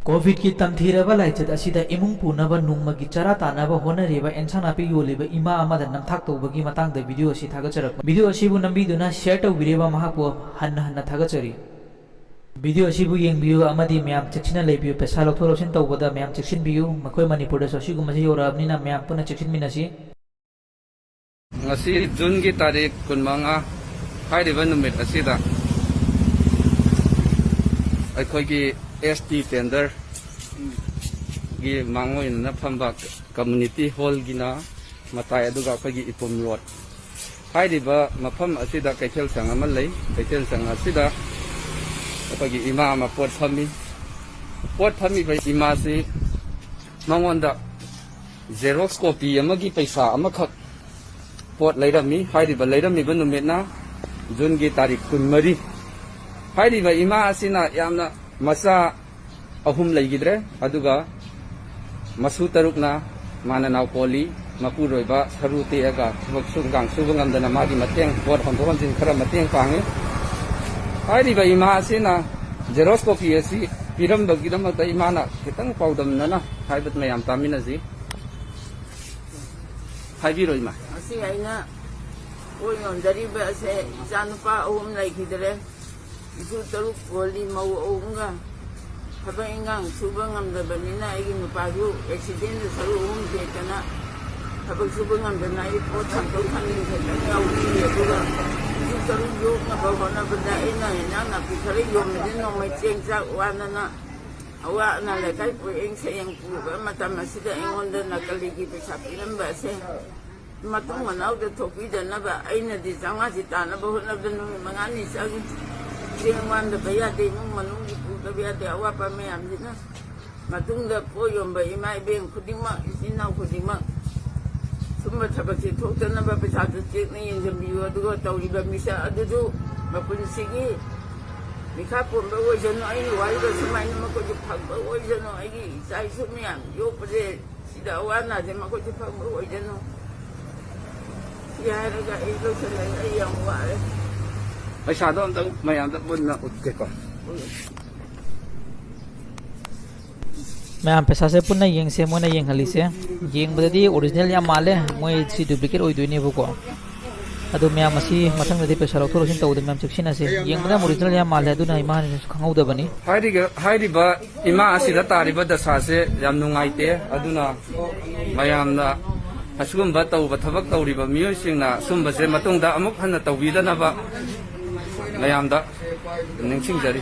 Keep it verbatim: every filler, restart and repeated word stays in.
ꯀꯣꯚꯤꯗꯀꯤ ꯇꯝꯊꯤꯔꯕ ꯂꯥꯏꯆꯠ ꯑꯁꯤꯗ ꯏꯃꯨꯡ ꯄꯨꯅꯕ ꯅꯣꯡꯃꯒꯤ ꯆꯔꯥ ꯇꯥꯟꯅꯕ ꯍꯣꯠꯅꯔꯤꯕ ꯑꯦꯟꯁꯥꯡ ꯅꯥꯄꯤ ꯌꯣꯜꯂꯤꯕ ꯏꯃꯥ ꯑꯃꯗ ꯅꯝꯊꯥꯛ ꯇꯧꯕꯒꯤ ꯃꯇꯥꯡꯗ ꯚꯤꯗꯤꯑꯣ ꯑꯁꯤ ꯊꯥꯒꯠꯆꯔꯛꯄ꯫ ꯚꯤꯗꯤꯑꯣ ꯑꯁꯤꯕꯨ ꯅꯝꯕꯤꯗꯨꯅ ꯁꯤꯌꯔ ꯇꯧꯕꯤꯔꯤꯕ ꯃꯍꯥꯛꯄꯨ ꯍꯟꯅ ꯍꯟꯅ ꯊꯥꯒꯠꯆꯔꯤ꯫ ꯚꯤꯗꯤꯑꯣ ꯑꯁꯤꯕꯨ ꯌꯦꯡꯕꯤꯌꯨ ꯑꯃꯗꯤ ꯃꯌꯥꯝ ꯆꯦꯛꯁꯤꯟꯅ ꯂꯩꯕꯤꯌꯨ꯫ ꯄꯩꯁꯥ ꯂꯧꯊꯣꯛ ꯂꯧꯁꯤꯟ ꯇꯧꯕꯗ ꯃꯌꯥꯝ ꯆꯦꯛꯁꯤꯟꯕꯤꯌꯨ꯫ ꯃꯈꯣꯏ ꯃꯅꯤꯄꯨꯔꯗꯁꯨ ꯑꯁꯤꯒꯨꯝꯕꯁꯤ ꯌꯧꯔꯛꯑꯕꯅꯤꯅ ꯃꯌꯥꯝ ꯄꯨꯟꯅ ꯆꯦꯛꯁꯤꯟꯃꯤꯟꯅꯁꯤ꯫ ꯉꯁꯤ ꯖꯨꯟꯒꯤ ꯇꯥꯔꯤꯛ ꯀꯨꯟꯃꯉꯥ ꯍꯥꯏꯔꯤꯕ ꯅꯨꯃꯤꯠ ꯑꯁꯤꯗ ꯑꯩꯈꯣꯏꯒꯤ S T ꯇꯦꯟꯗꯔꯒꯤ ꯃꯥꯡꯑꯣꯏꯅꯅ ꯐꯝꯕ ꯀꯝꯃꯨꯅꯤꯇꯤ ꯍꯣꯜꯒꯤꯅ ꯃꯇꯥꯏ, ꯑꯗꯨꯒ ꯑꯩꯈꯣꯏꯒꯤ ꯏꯄꯨꯝ ꯔꯣꯗ ꯍꯥꯏꯔꯤꯕ ꯃꯐꯝ ꯑꯁꯤꯗ ꯀꯩꯊꯦꯜ ꯁꯪ ꯑꯃ ꯂꯩ꯫ ꯀꯩꯊꯦꯜ ꯁꯪ ꯑꯁꯤꯗ ꯑꯩꯈꯣꯏꯒꯤ ꯏꯃꯥ ꯑꯃ ꯄꯣꯠ ꯐꯝꯃꯤ꯫ ꯄꯣꯠ ꯐꯝꯃꯤꯕ ꯏꯃꯥꯁꯤ ꯃꯉꯣꯟꯗ ꯖꯦꯔꯣꯛꯁ ꯀꯣꯄꯤ ꯑꯃꯒꯤ ꯄꯩꯁꯥ ꯑꯃꯈꯛ ꯄꯣꯠ ꯂꯩꯔꯝꯃꯤ꯫ ꯍꯥꯏꯔꯤꯕ ꯂꯩꯔꯝꯃꯤꯕ ꯅꯨꯃꯤꯠꯅ ꯖꯨꯟꯒꯤ ꯇꯥꯔꯤꯛ ꯀꯨꯟꯃꯔꯤ꯫ ꯍꯥꯏꯔꯤꯕ ꯏꯃꯥ ꯑꯁꯤꯅ ꯌꯥꯝꯅ ꯃꯆꯥ ꯑꯍꯨꯝ ꯂꯩꯈꯤꯗ꯭ꯔꯦ, ꯑꯗꯨꯒ ꯃꯁꯨ ꯇꯔꯨꯛꯅ ꯃꯥꯅ ꯅꯥꯎ ꯀꯣꯜꯂꯤ꯫ ꯃꯄꯨꯔꯣꯏꯕ ꯁꯔꯨ ꯇꯦꯛꯑꯒ ꯊꯕꯛ ꯁꯨ-, ꯏꯟꯈꯥꯡ ꯁꯨꯕ ꯉꯝꯗꯅ ꯃꯥꯒꯤ ꯃꯇꯦꯡ, ꯄꯣꯠ ꯍꯣꯟꯗꯣꯛ ꯍꯣꯟꯖꯤꯟ ꯈꯔ ꯃꯇꯦꯡ ꯄꯥꯡꯉꯤ꯫ ꯍꯥꯏꯔꯤꯕ ꯏꯃꯥ ꯑꯁꯤꯅ ꯖꯦꯔꯣꯛꯁ ꯀꯣꯄꯤ ꯑꯁꯤ ꯄꯤꯔꯝꯕꯒꯤꯗꯃꯛꯇ ꯏꯃꯥꯅ ꯈꯤꯇꯪ ꯄꯥꯎꯗꯝꯅꯅ ꯍꯥꯏꯕ ꯃꯌꯥꯝ ꯇꯥꯃꯤꯟꯅꯁꯤ꯫ ꯍꯥꯏꯕꯤꯔꯣ, ꯏꯃꯥ꯫ ꯉꯁꯤ ꯑꯩꯅ ꯄꯣꯠ ꯌꯣꯟꯖꯔꯤꯕ ꯑꯁꯦ ꯏꯆꯥ ꯅꯨꯄꯥ ꯑꯍꯨꯝ ꯂꯩꯈꯤꯗ꯭ꯔꯦ꯫ ꯏꯁꯨ ꯇꯔꯨꯛ ꯀꯣꯜꯂꯤ, ꯃꯧ ꯑꯍꯨꯝꯒ꯫ ꯊꯕꯛ ꯏꯟꯈꯥꯡ ꯁꯨꯕ ꯉꯝꯗꯕꯅꯤꯅ ꯑꯩꯒꯤ ꯅꯨꯄꯥꯁꯨ ꯑꯦꯛꯁꯤꯗꯦꯟꯗ ꯁꯔꯨ ꯑꯍꯨꯝ ꯇꯦꯛꯇꯅ ꯊꯕꯛ ꯁꯨꯕ ꯉꯝꯗꯅ ꯑꯩ ꯄꯣꯠ ꯊꯥꯡꯗꯣꯛ ꯊꯥꯡꯖꯤꯟ ꯈꯛꯇꯪ ꯌꯥꯎꯔꯤ꯫ ꯑꯗꯨꯒ ꯏꯁꯨ ꯇꯔꯨꯛ ꯌꯣꯛꯅꯕ ꯍꯣꯠꯅꯕꯗ ꯑꯩꯅ ꯏꯟꯖꯥꯡ ꯅꯥꯄꯤ ꯈꯔ ꯌꯣꯟꯕꯗꯤ ꯅꯣꯡꯃꯩ ꯆꯦꯡ ꯆꯥꯛ ꯋꯥꯗꯅ ꯑꯋꯥ ꯑꯅꯥ ꯂꯩꯀꯥꯏ ꯄꯣꯌꯦꯡ ꯁꯌꯦꯡ ꯄꯨꯕ ꯃꯇꯝ ꯑꯁꯤꯗ ꯑꯩꯉꯣꯟꯗ ꯅꯀꯂꯤꯒꯤ ꯄꯩꯁꯥ ꯄꯤꯔꯝꯕ ꯑꯁꯦ ꯃꯇꯨꯡ ꯃꯅꯥꯎꯗ ꯊꯣꯛꯄꯤꯗꯅꯕ ꯑꯩꯅꯗꯤ ꯆꯥꯝꯃꯉꯥꯁꯤ ꯇꯥꯅꯕ ꯍꯣꯠꯅꯕꯗ ꯅꯨꯃꯤꯠ ꯃꯉꯥꯅꯤ ꯆꯪꯉꯤ꯫ ꯆꯦꯡ ꯋꯥꯟꯗꯕ ꯌꯥꯗꯦ, ꯏꯃꯨꯡ ꯃꯅꯨꯡꯒꯤ ꯄꯨꯗꯕ ꯌꯥꯗꯦ, ꯑꯋꯥꯠꯄ ꯃꯌꯥꯝꯁꯤꯅ꯫ ꯃꯇꯨꯡꯗ ꯄꯣꯠ ꯌꯣꯟꯕ ꯏꯃꯥ ꯏꯕꯦꯟ ꯈꯨꯗꯤꯡꯃꯛ, ꯏꯆꯤꯟ ꯏꯅꯥꯎ ꯈꯨꯗꯤꯡꯃꯛ, ꯁꯨꯝꯕ ꯊꯕꯛꯁꯤ ꯊꯣꯛꯇꯅꯕ ꯄꯩꯁꯥꯗꯨ ꯆꯦꯛꯅ ꯌꯦꯡꯁꯤꯟꯕꯤꯌꯨ꯫ ꯑꯗꯨꯒ ꯇꯧꯔꯤꯕ ꯃꯤꯁꯛ ꯑꯗꯨꯁꯨ ꯃꯄꯨꯟꯁꯤꯒꯤ ꯃꯤꯈꯥ ꯄꯣꯟꯕ ꯑꯣꯏꯁꯅꯨ꯫ ꯑꯩꯅ ꯋꯥꯔꯤꯕ ꯁꯨꯃꯥꯏꯅ ꯃꯈꯣꯏꯁꯨ ꯐꯪꯕ ꯑꯣꯏꯁꯅꯨ꯫ ꯑꯩꯒꯤ ꯏꯆꯥ ꯏꯁꯨ ꯃꯌꯥꯝ ꯌꯣꯛꯄꯁꯦ ꯁꯤꯗ ꯑꯋꯥ ꯑꯅꯥꯁꯦ ꯃꯈꯣꯏꯁꯨ ꯐꯪꯕ ꯑꯣꯏꯁꯅꯨ꯫ ꯁꯤ ꯍꯥꯏꯔꯒ ꯑꯩ ꯂꯣꯏꯁꯤꯜꯂꯒꯦ꯫ ꯑꯩ ꯌꯥꯝ ꯋꯥꯔꯦ꯫ ꯄꯩꯁꯥꯗꯣ ꯑꯝꯇꯪ ꯃꯌꯥꯝꯗ ꯃꯨꯟꯅ ꯎꯠꯀꯦꯀꯣ꯫ ꯃꯌꯥꯝ ꯄꯩꯁꯥꯁꯦ ꯄꯨꯟꯅ ꯌꯦꯡꯁꯦ꯫ ꯃꯣꯏꯅ ꯌꯦꯡꯍꯜꯂꯤꯁꯦ, ꯌꯦꯡꯕꯗꯗꯤ ꯑꯣꯔꯤꯖꯤꯅꯦꯜ ꯌꯥꯝ ꯃꯥꯜꯂꯦ꯫ ꯃꯣꯏ ꯁꯤ ꯗꯨꯄ꯭ꯂꯤꯀꯦꯠ ꯑꯣꯏꯗꯣꯏꯅꯦꯕꯀꯣ꯫ ꯑꯗꯣ ꯃꯌꯥꯝ ꯑꯁꯤ ꯃꯊꯪꯗꯗꯤ ꯄꯩꯁꯥ ꯂꯧꯊꯣꯛ ꯂꯧꯁꯤꯟ ꯇꯧꯕꯗ ꯃꯌꯥꯝ ꯆꯦꯛꯁꯤꯟꯅꯁꯦ꯫ ꯌꯦꯡꯕꯗ ꯌꯥꯝ ꯑꯣꯔꯤꯖꯤꯅꯦꯜ ꯌꯥꯝ ꯃꯥꯜꯂꯦ, ꯑꯗꯨꯅ ꯏꯃꯥꯅꯁꯨ ꯈꯪꯍꯧꯗꯕꯅꯤ꯫ ꯍꯥꯏꯔꯤꯒ-, ꯍꯥꯏꯔꯤꯕ ꯏꯃꯥ ꯑꯁꯤꯗ ꯇꯥꯔꯤꯕ ꯗꯁꯥꯁꯦ ꯌꯥꯝ ꯅꯨꯡꯉꯥꯏꯇꯦ꯫ ꯑꯗꯨꯅ ꯃꯌꯥꯝꯅ ꯑꯁꯤꯒꯨꯝꯕ ꯇꯧꯕ, ꯊꯕꯛ ꯇꯧꯔꯤꯕ ꯃꯤꯑꯣꯏꯁꯤꯡꯅ ꯁꯨꯝꯕꯁꯦ ꯃꯇꯨꯡꯗ ꯑꯃꯨꯛ ꯍꯟꯅ ꯇꯧꯕꯤꯗꯅꯕ ꯃꯌꯥꯝꯗ ꯅꯤꯡꯁꯤꯡꯖꯔꯤ꯫